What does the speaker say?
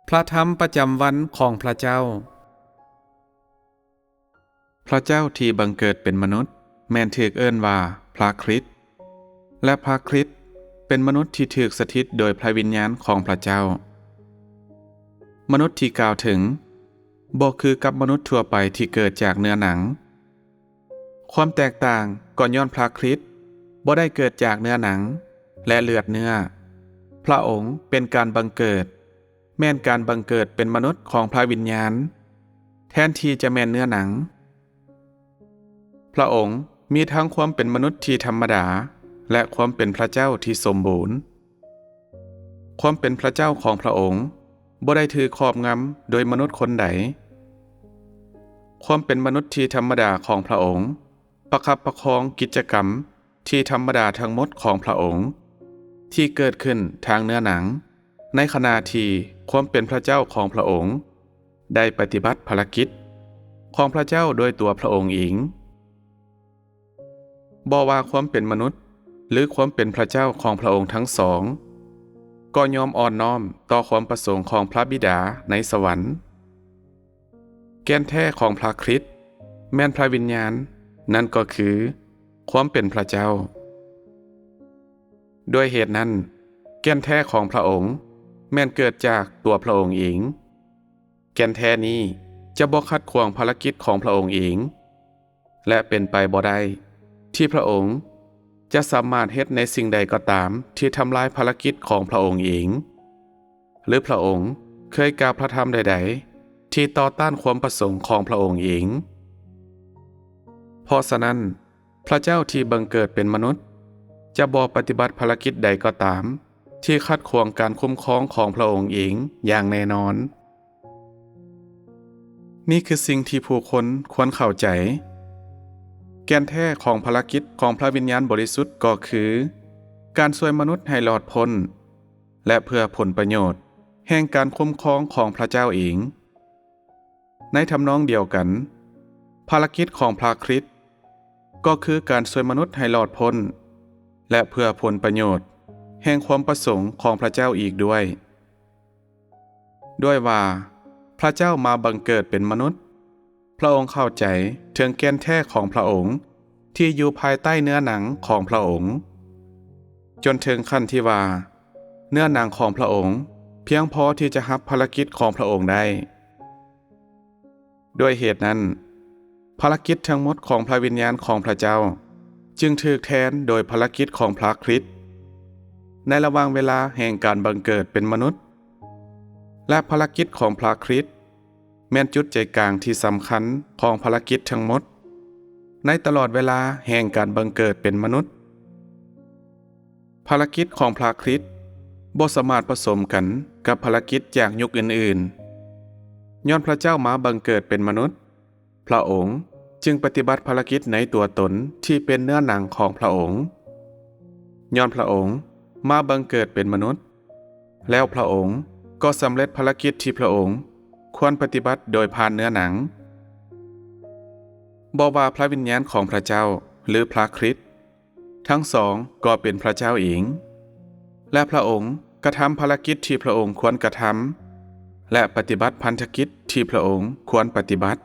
ພະທຳປະຈຳວັນຂອງພະເຈົ້າ. ພະເຈົ້າທີ່ບັງເກີດເປັນມະນຸດ ແມ່ນຖືກເອີ້ນວ່າພະຄຣິດ ແລະ ພະຄຣິດເປັນມະນຸດທີ່ຖືກສະຖິດໂດຍພະວິນຍານຂອງພະເຈົ້າ. ມະນຸດທີ່ກ່າວເຖິງ ບໍ່ຄືກັບມະນຸດທົ່ວໄປທີ່ເກີດຈາກເນື້ອໜັງ. ຄວາມແຕກຕ່າງກໍຍ້ອນພະຄຣິດບໍ່ໄດ້ເກີດຈາກເນື້ອໜັງ ແລະ ເລືອດເນື້ອ. ພະອົງເປັນການບັງເກີດ, ແມ່ນການບັງເກີດເປັນມະນຸດຂອງພະວິນຍານ ແທນທີ່ຈະແມ່ນເນື້ອໜັງ. ພະອົງມີທັງຄວາມເປັນມະນຸດທີ່ທຳມະດາ ແລະ ຄວາມເປັນພະເຈົ້າທີ່ສົມບູນ. ຄວາມເປັນພະເຈົ້າຂອງພະອົງບໍ່ໄດ້ຖືກຄອບງຳໂດຍມະນຸດຄົນໃດ. ຄວາມເປັນມະນຸດທີ່ທຳມະດາຂອງພະອົງປະຄັບປະຄອງກິດຈະກຳທີ່ທຳມະດາທັງໝົດຂອງພະອົງທີ່ເກີດຂຶ້ນທາງເນື້ອໜັງ, ໃນຂະນະທີ່ຄວາມເປັນພະເຈົ້າຂອງພະອົງໄດ້ປະຕິບັດພາລະກິດຂອງພະເຈົ້າໂດຍຕົວພະອົງເອງ. ບໍ່ວ່າຄວາມເປັນມະນຸດ ຫຼື ຄວາມເປັນພະເຈົ້າຂອງພະອົງທັງສອງ ກໍຍອມອ່ອນນ້ອມຕໍ່ຄວາມປະສົງຂອງພະບິດາໃນສະຫວັນ. ແກ່ນແທ້ຂອງພະຄຣິດແມ່ນພະວິນຍານ, ນັ້ນກໍຄືຄວາມເປັນພະເຈົ້າ. ດ້ວຍເຫດນັ້ນ, ແກ່ນແທ້ຂອງພະອົງແມ່ນເກີດຈາກຕົວພະອົງເອງ. ແກ່ນແທ້ນີ້ຈະບໍ່ຂັດຂວາງພາລະກິດຂອງພະອົງເອງ ແລະ ເປັນໄປບໍ່ໄດ້ທີ່ພະອົງຈະສາມາດເຮັດໃນສິ່ງໃດກໍຕາມທີ່ທຳລາຍພາລະກິດຂອງພະອົງເອງ ຫຼື ພະອົງເຄີຍກ່າວພະທຳໃດໆທີ່ຕໍ່ຕ້ານຄວາມປະສົງຂອງພະອົງເອງ. ເພາະສະນັ້ນ, ພະເຈົ້າທີ່ບັງເກີດເປັນມະນຸດຈະບໍ່ປະຕິບັດພາລະກິດໃດກໍຕາມທີ່ຂັດຂວາງການຄຸ້ມຄອງຂອງພະອົງເອງຢ່າງແນ່ນອນ. ນີ້ຄືສິ່ງທີ່ຜູ້ຄົນຄວນເຂົ້າໃຈ. ແກ່ນແທ້ຂອງພາລະກິດຂອງພະວິນຍານບໍລິສຸດກໍຄືການຊ່ວຍມະນຸດໃຫ້ລອດພົ້ນ ແລະ ເພື່ອຜົນປະໂຫຍດແຫ່ງການຄຸ້ມຄອງຂອງພະເຈົ້າເອງ. ໃນທຳນອງດຽວກັນ, ພາລະກິດຂອງພະຄຣິດກໍຄືການຊ່ວຍມະນຸດໃຫ້ລອດພົ້ນ ແລະ ເພື່ອຜົນປະໂຫຍດແຫ່ງຄວາມປະສົງຂອງພະເຈົ້າອີກດ້ວຍ. ດ້ວຍວ່າພະເຈົ້າມາບັງເກີດເປັນມະນຸດ, ພະອົງເຂົ້າໃຈເຖິງແກ່ນແທ້ຂອງພະອົງທີ່ຢູ່ພາຍໃຕ້ເນື້ອໜັງຂອງພະອົງ, ຈົນເຖິງຂັ້ນທີ່ວ່າເນື້ອໜັງຂອງພະອົງພຽງພໍທີ່ຈະຮັບພາລະກິດຂອງພະອົງໄດ້. ດ້ວຍເຫດນັ້ນ, ພາລະກິດທັງໝົດຂອງພະວິນຍານຂອງພະເຈົ້າຈຶ່ງຖືກແທນໂດຍພາລະກິດຂອງພະຄຣິດໃນລະຫວ່າງເວລາແຫ່ງການບັງເກີດເປັນມະນຸດ, ແລະ ພາລະກິດຂອງພະຄຣິດແມ່ນຈຸດໃຈກາງທີ່ສຳຄັນຂອງພາລະກິດທັງໝົດໃນຕະຫຼອດເວລາແຫ່ງການບັງເກີດເປັນມະນຸດ. ພາລະກິດຂອງພະຄຣິດບໍ່ສາມາດປະສົມກັນກັບພາລະກິດຈາກຍຸກອື່ນໆ. ຍ້ອນພະເຈົ້າມາບັງເກີດເປັນມະນຸດ, ພະອົງຈຶ່ງປະຕິບັດພາລະກິດໃນຕົວຕົນທີ່ເປັນເນື້ອໜັງຂອງພະອົງ. ຍ້ອນພະອົງມາບັງເກີດເປັນມະນຸດ, ແລ້ວພະອົງກໍສຳເລັດພາລະກິດທີ່ພະອົງຄວນປະຕິບັດໂດຍຜ່ານເນື້ອໜັງ. ບໍ່ວ່າພະວິນຍານຂອງພະເຈົ້າ ຫຼື ພະຄຣິດ, ທັງສອງກໍເປັນພະເຈົ້າເອງ, ແລະ ພະອົງກະທຳພາລະກິດທີ່ພະອົງຄວນກະທຳ ແລະ ປະຕິບັດພັນທະກິດທີ່ພະອົງຄວນປະຕິບັດ.